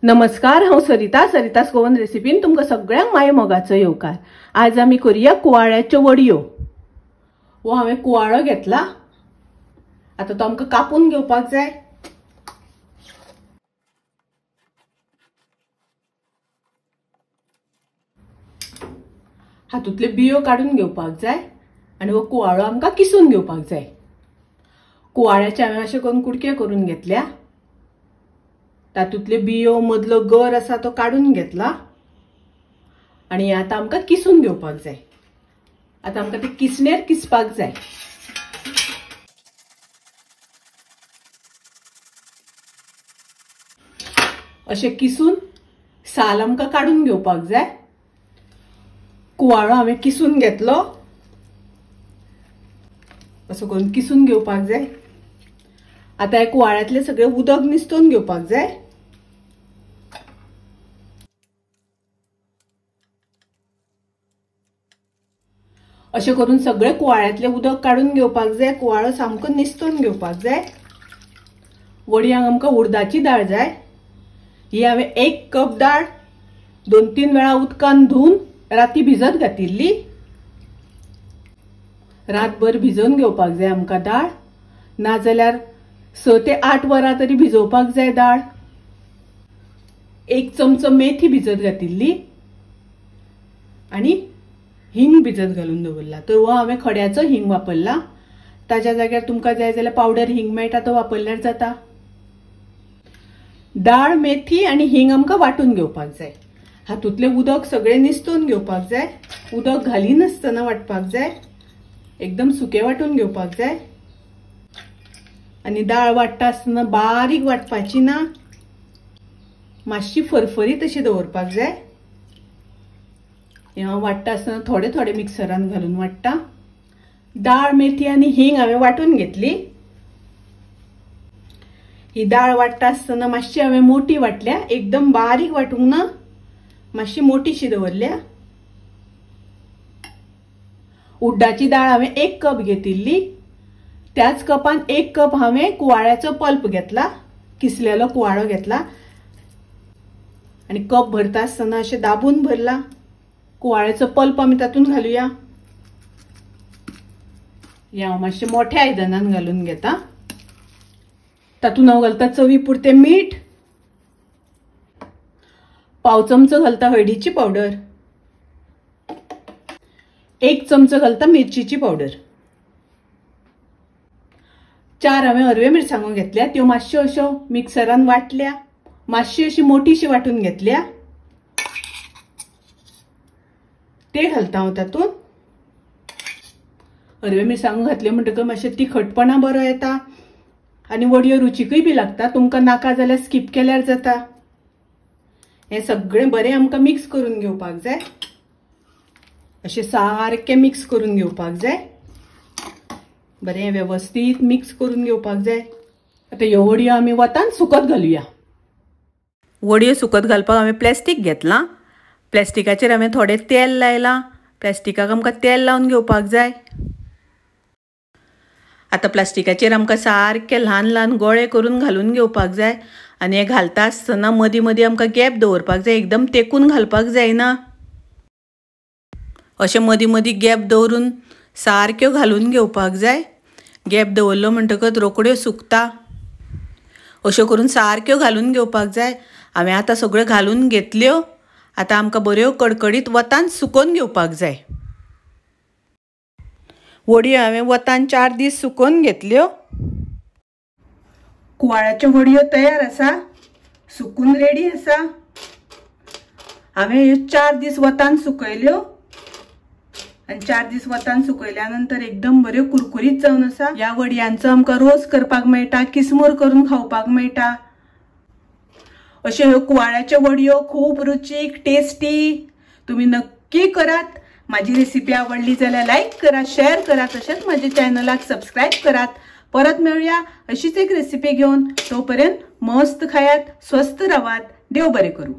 नमस्कार, हांव सरिता, सरितास गोवन रेसिपीन तुमकां सगळ्यांक माय मोगाचो येवकार। आज आमी करूया कुवाळ्याच्यो वडयो। हो हांवें कुवाळो घेतला, आतां तो आमकां कापून घेवपाक जाय। हातूंतले बियो काडून घेवपाक जाय आनी हो कुवाळो आमकां किसून घेवपाक जाय। कुवाळ्याचे हांवें अशें करून कुडके करून घेतल्या, तातूंतले बियो मदलो गर आसा तो काडून घेतला आनी आतां आमकां किसून घेवपाक जाय। आतां आमकां ते किसणेर किसपाक जाय। अशें किसून साल आमकां काडून घेवपाक जाय। कुवाळो हांवें किसून घेतलो, असो करून किसून घेवपाक जाय। आतां ह्या कुवाळ्यांतलें सगळें उदक निस्तोवन घेवपाक जाय। अशें करून सगळें कुवाळ्यांतलें उदक काडून घेवपाक जाय। कुवाळो सामको निस्तोवन घेवपाक जाय। वडयांक आमकां उडदाची दाळ जाय। ही हांवें 1 कप दाळ 2-3 वेळा उदकान धुवन राती भिजत घातिल्ली। रातभर भिजोवन घेवपाक जाय आमकां दाळ, नाजाल्यार 6 ते 8 वरां तरी भिजोवपाक जाय दाळ। 1 चमचो मेथी भिजत घातिल्ली आनी हिंग भिजत घालून दवरला। तर हो हांवें खड्याचो हिंग वापरला, ताज्या जाग्यार तुमकां जाय जाल्यार पावडर हिंग मेळटा तो वापरल्यार जाता। दाळ, मेथी आनी हिंग आमकां वांटून घेवपाक जाय। हातूंतलें उदक सगळें निस्तोवन घेवपाक जाय। उदक घालिनासतना वांटपाक जाय, एकदम सुकें वांटून घेवपाक जाय। आनी दाळ वांट्टा आसतना बारीक वांटपाची ना, मातशी फरफरीत अशी दवरपाक जाय। हें हांव वांट्टा आसतना थोडे थोडे मिक्सरान घालून वांट्टा। दाळ, मेथी आनी हिंग हांवें वांटून घेतली। ही दाळ वांट्टा आसतना मातशी हांवें मोटी वांटल्या, एकदम बारीक वांटूंक ना, मातशी मोटीशी दवरल्या। उड्डाची दाळ हांवें 1 कप घेतिल्ली, त्याच कपान 1 कप हांवें कुवाळ्याचो पल्प घेतला, किसलेलो कुवाळो घेतला आनी कप भरता आसतना अशें दाबून भरला। कुवाळ्याचो पल्प आमी तातूंत घालुया। हें हांव मातशें मोठ्या आयदनान घालून घेता। तातूंत हांव घालता चवी पुरतें मीठ, 1/4 चमचो घालता हळदीची पावडर, 1 चमचो घालता मिरचीची पावडर। 4 हांवें हरव्यो मिरसांगो घेतल्या, त्यो मातश्यो अश्यो मिक्सरान वांटल्या, मातशी अशी मोटीशी वांटून घेतल्या, ते घालता हांव तातूंत। हरव्यो मिरसांगो घातल्यो म्हणटकच मातशें तिखटपणा बरो येता आनी वडयो रुचीकय बी लागता। तुमकां नाका जाल्यार स्कीप केल्यार जाता। हें सगळें बरें आमकां मिक्स करून घेवपाक जाय, अशें सारकें मिक्स करून घेवपाक जाय, बरें वेवस्थीत मिक्स करून घेवपाक जाय। आतां ह्यो वडयो आमी वतान सुकत घालुया। वडयो सुकत घालपाक हांवें प्लॅस्टीक घेतलां। प्लॅस्टिकाचेर हांवें थोडें तेल लायलां। प्लॅस्टिकाक आमकां तेल लावन घेवपाक जाय। आतां प्लास्टिकाचेर आमकां सारके ल्हान ल्हान गोळे करून घालून घेवपाक जाय आनी हें घालता आसतना मदीं मदीं आमकां गॅप दवरपाक जाय, एकदम तेकून घालपाक जायना। अशें मदीं मदीं गॅप दवरून सारक्यो घालून घेवपाक जाय। गॅप दवरलो म्हणटकच रोखड्यो सुकता। अश्यो करून सारक्यो घालून घेवपाक जाय। हांवें आतां सगळ्यो घालून घेतल्यो। आतां आमकां बऱ्यो कडकडीत वतान सुकोवन घेवपाक जाय। वडयो हांवें वतान 4 दीस सुकोवन घेतल्यो। कुवाळ्याच्यो वडयो तयार आसा, सुकून रेडी आसा। हांवें ह्यो 4 दीस वतान सुकयल्यो आनी 4 दीस वतान सुकयल्या नंतर एकदम बऱ्यो कुरकुरीत जावन आसा। ह्या वडयांचो आमकां रोस करपाक मेळटा, किसमूर करून खावपाक मेळटा। अश्यो ह्यो कुवाळ्याच्यो वडयो खूब रुचीक, टेस्टी। तुमी नक्की करात। माझी रेसिपी आवडली जाल्यार लायक करा, शेअर करा, तशेंच माझ्या चॅनलाक सबस्क्राईब करात। परत मेळुया अशीच एक रेसिपी घेवन। तोपर्यंत मस्त खायात, स्वस्थ रावात। देव बरें करूं।